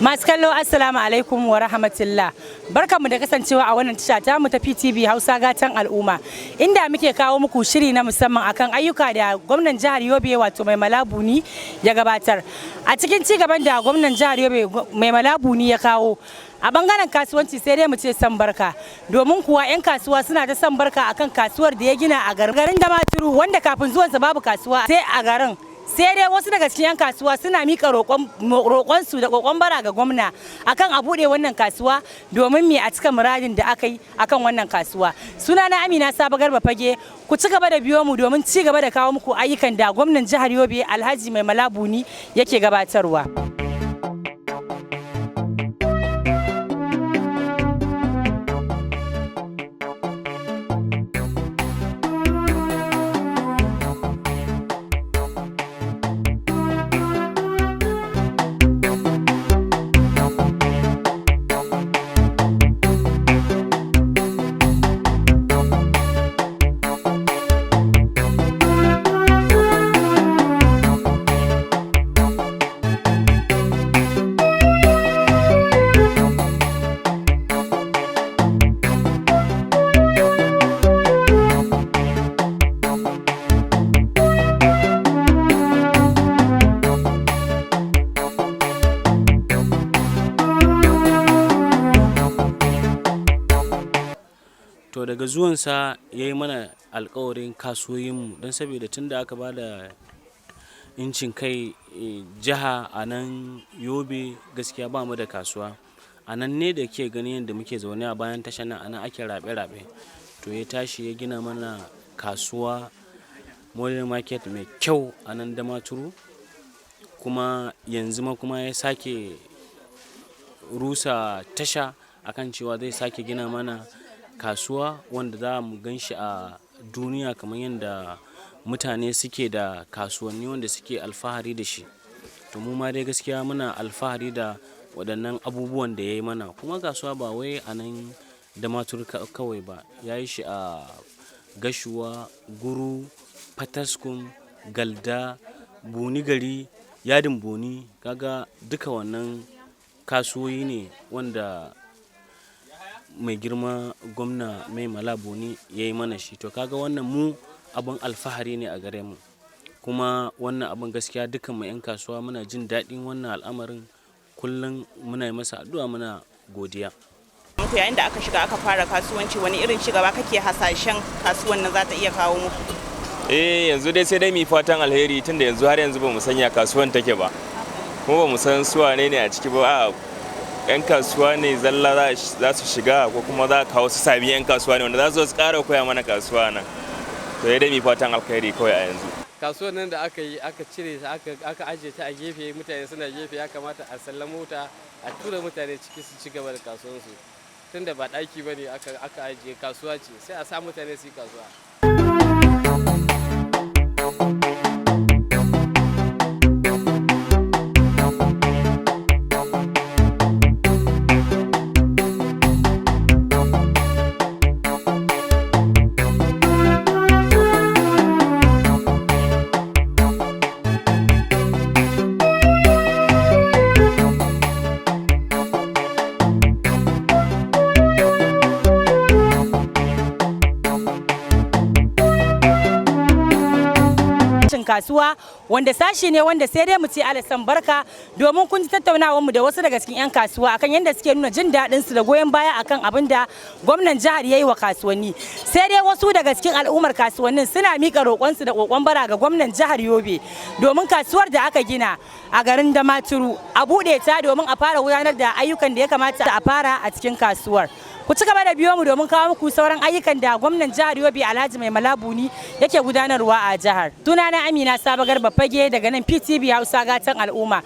Masu kallo, assalamu alaikum wa rahmatullah. Barkanmu da kasancewa a wannan tasha ta mu ta PTV Hausa, gatan al'umma. Inda muke kawo muku shiri na musamman akan ayyuka da gwamnan jihar Yobe, wato Mai Mala Buni, ya gabatar. A cikin ci gaban da gwamnan jihar Yobe Mai Mala Buni ya kawo a bangaren kasuwanci, sai dai mu ce san barka, domin kuwa 'yan kasuwa suna ta san barka akan kasuwar da ya gina a garin Damaturu, wanda kafin zuwansa babu kasuwa sai a garin. Sai dai wasu daga cikin 'yan kasuwa suna mika roƙonsu da ƙoƙon bara ga gwamna akan a buɗe wannan kasuwa, domin me a cika muradin da aka yi akan wannan kasuwa. Sunana Amina Sabo Garba Fage. Ku ci gaba da biyo mu domin ci gaba da kawo muku ayyukan da gwamnan jihar Yobe, Alhaji Mai Mala Buni, yake gabatarwa. To, daga zuwansa ya yi mana alkawarin kasuwoyinmu, don saboda tun da aka ba da incin kai jiha a nan Yobe, gaskiya ba mu da kasuwa. A nan ne da ke gani yadda muke zaune a bayan tashar nan, a nan ake raɓe-raɓe. To, ya tashi ya gina mana kasuwa, modern market mai kyau a nan Damaturu. Kuma yanzu ma kuma ya sake rusa tasha akan cewa zai sake gina mana kasuwa wanda za mu gan shi a duniya, kamar yadda mutane suke da kasuwanni wanda suke alfahari da shi. To, mu ma dai gaskiya muna alfahari da waɗannan abubuwan da ya yi mana. Kuma kasuwa ba wai a nan Damaturu kawai ba, ya yi shi a Gashuwa, Guru, Fataskum, Galda, Buni Gari, Yadin Buni. Kaga duka wannan kasuwoyi ne wanda mai girma gwamna Mai Mala Buni ya yi mana shi. To, kaga wannan mu abin alfahari ne a gare mu. Kuma wannan abin gaskiya dukkan mu 'yan kasuwa muna jin daɗin wannan al'amarin. Kullum muna yi masa addu'a, muna godiya. Muku yayin da aka shiga aka fara kasuwanci, wani irin cigaba kake hasashen kasuwan nan za ta iya kawo muku? Eh, yanzu dai sai dai mu fatan alheri, tunda yanzu har yanzu ba mu sanya kasuwan take ba, kuma ba mu san su wane ne a ciki ba. A 'yan kasuwa ne zalla za su shiga, ko kuma za a kawo su sami 'yan kasuwa ne wanda za su ƙara koya mana kasuwa nan? To, dai mu fatan alheri kawai a yanzu. Kasuwar nan da aka yi, aka cire ta, aka ajiye ta a gefe, mutane suna gefe, ya kamata a sallamo ta, a tura mutane ciki su ci gaba da kasuwansu, tunda ba ɗaki ba ne aka ajiye, kasuwa ce, sai a sa mutane su yi kasuwa. Cin kasuwa wanda sashi ne wanda sai dai mu ce alasan barka, domin kun ji tattaunawar mu da wasu daga cikin 'yan kasuwa akan yadda suke nuna jin daɗin su da goyon baya akan abin da gwamnan jihar ya yi wa kasuwanni. Sai dai wasu daga cikin al'ummar kasuwannin suna mika roƙonsu da ƙoƙon bara ga gwamnan jihar Yobe, domin kasuwar da aka gina a garin Damaturu a buɗe ta, domin a fara gudanar da ayyukan da ya kamata a fara a cikin kasuwar. Ku ci gaba da biyo mu domin kawo muku sauran ayyukan da gwamnan jihar Yobe, Alhaji Mai Mala Buni, yake gudanarwa a jihar. Sunana Amina Sabo Garba Fage, daga nan PTV Hausa, gatan al'umma.